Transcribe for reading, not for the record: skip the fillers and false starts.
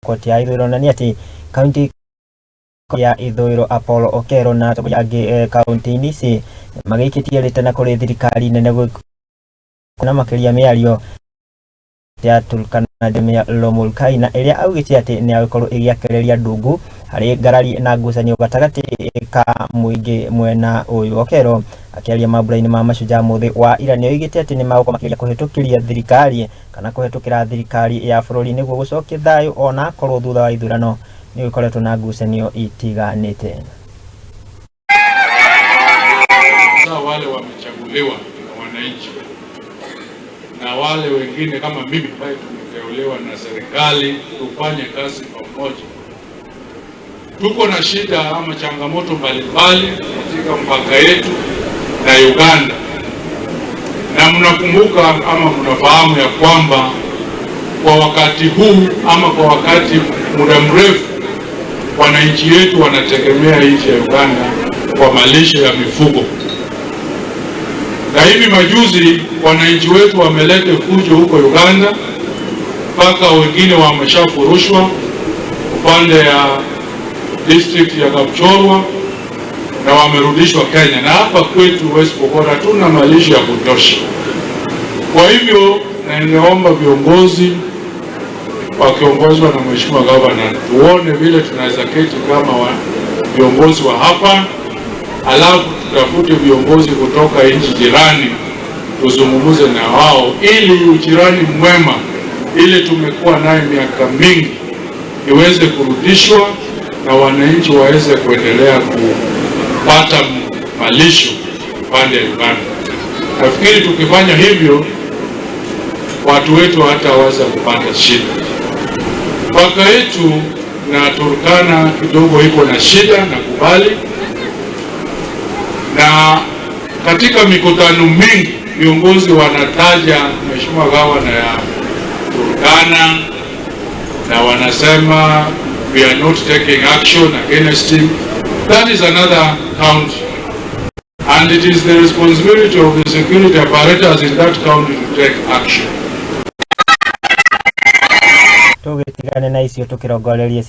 Pokot ya ithũĩro na nĩ atĩ kaunti ya ithũĩro Apollo Okello na atongoria angĩ kaunti-inĩ ici magĩikĩtie rĩtana kũrĩ thirikari nene na makĩria mĩario ya Turkana Jeremiah Lomulkai na ĩrĩa augĩte atĩ nĩ agĩkorwo ĩgĩakĩrĩria ndungu harĩ ngarari na ngucanio gatagatĩ ka mũingĩ mwena ũyũ. Okello akĩaria mambura-inĩ ma Mashujaa mũthĩ wa ira nĩ oigĩte atĩ nĩ magũkorwo makĩgeria kũhĩtũkĩria thirikari kana kũhĩtũkĩra thirikari ya bũrũri nĩguo gũcokia thayũ ona akorwo thutha wa ithurano nĩ gũkoretwo na ngucanio itiganĩte. Sasa wale wamechaguliwa na wananchi na wale wengine kama mimi ambaye tumeteuliwa na serikali tufanye kazi pamoja. Tuko na shida ama changamoto mbalimbali katika mpaka yetu na Uganda, na mnakumbuka ama mnafahamu ya kwamba kwa wakati huu ama kwa wakati muda mrefu wananchi wetu wanategemea nchi ya Uganda kwa malisho ya mifugo na hivi majuzi wananchi wetu wameleta fujo huko Uganda, mpaka wengine wameshafurushwa upande ya district ya Kapchorwa na wamerudishwa Kenya, na hapa kwetu West Pokot hatuna malisho ya kutosha. Kwa hivyo, na ningeomba viongozi wakiongozwa na Mheshimiwa Gavana tuone vile tunaweza keti kama viongozi wa hapa, alafu tutafute viongozi kutoka nchi jirani tuzungumze na wao, ili ujirani mwema ile tumekuwa nayo miaka mingi iweze kurudishwa na wananchi waweze kuendelea kupata malisho pande ya Uganda. Nafikiri tukifanya hivyo watu wetu hataweza kupata shida. Mpaka yetu na Turkana kidogo iko na shida, nakubali, na katika mikutano mingi viongozi wanataja Mheshimiwa Gavana ya Turkana na wanasema we are not taking action against him. That is another county and it is the responsibility of the security apparatus in that county to take action. Tũgĩtigane na icio tũkĩrongoreria.